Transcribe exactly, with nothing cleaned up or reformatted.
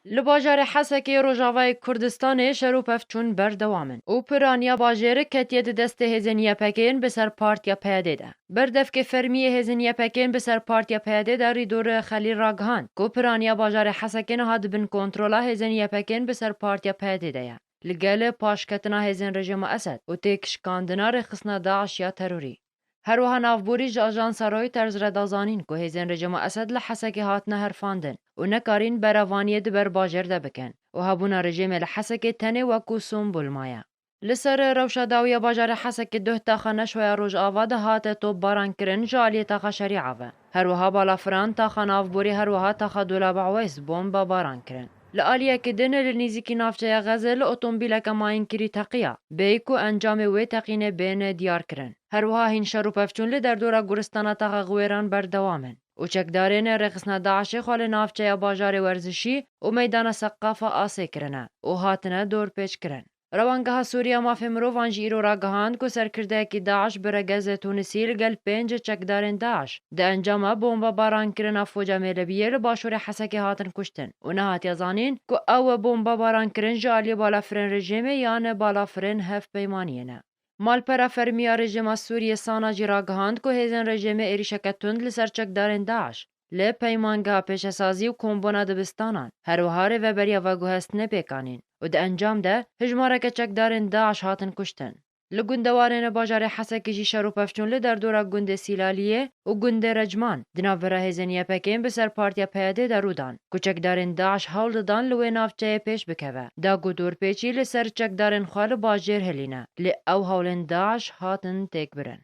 Li bajarê Hesekê Rojavayê Kurdistanê şer û pevçûn berdewam in û piraniya bajêr ketiye di destê hêzên Y P K'ê yên bi ser Partiya P Y D'ê de. Berdevkê fermî yê hêzên Y P K'ê yên bi ser Partiya P Y D'ê de Rîdor Xelîl ragihand ku piraniya bajarê Hesekê niha di bin kontrola hêzên Y P K'ê yên bi ser Partiya P Y D'ê de ye. Li gel paşketina hêzên rejîma Esed û têkşikandina rêxistina DAIŞ ya terorî. Her wiha navborî ji ajansa Reuters re da zanîn ku hêzên rejîma Esed li Hesekê hatine herfandin û nekarîn berevaniyê di ber bajêr de bikin û hebûna rejîmê li Hesekê tenê wekû sombol maye. Li ser rewşa dawî ya bajarê Hesekê duh taxa Neşweya Rojava de hate topbaran kirin ji aliyê taxa Şerîa ve. Her wiha balafiran taxa navborî, her wiha taxa Dolaba Eweys bomba baran kirin. Li aliyekî din li nîzîkî navçeya Xezê li otomobîleke mayînkirî teqiya, bêyî ku encamê wê teqînê bên diyar kirin. Her wiha hîn şer û pevçûn li derdora goristana taxa Xiwêran berdewam in û çekdarên rêxistina DAIŞê xwe li navçeya bajarê werzişî û meydana Seqafa asê kirine û hatine dorpêç kirin. Rewangeha Sûriya Mafê Mirovan jî îro ragihand ku serkirdeyekî DAIŞ bi regezê Tûnisî li gel pênc çekdarên DAIŞ di encama bombebaran kirina foca Mêlebiyê li başûrê Hesekê hatin kuştin û nehatiye zanîn ku ew bombebaran kirin ji aliyê balafirên rejîmê yan balafirên hevpeymaniyê ne. Malpera fermî ya rejîma Sûriyê Sana jî ragihand ku hêzên rejîmê êrîşeke tund li ser çekdarên DAIŞ li peymangeha pêşesazî û kombûna dibistanan, her wiha rêveberiya veguhestinê pêk anîn û di encam de hijmareke çekdarên DAIŞ hatin kuştin. Li gundewarên bajarê Hesekê jî şer û pevçûn li derdora gundê Sîlaliyê û gundê Recman di navbera hêzên Y P K'ê yên bi ser Partiya P Y D'ê de rû dan ku çekdarên DAIŞ hewl didan li wê navçeyê pêş bikeve, da ku dorpêçî li ser çekdarên xwe li bajêr hilîne, lê ew hewlên DAIŞ hatin têkbirin.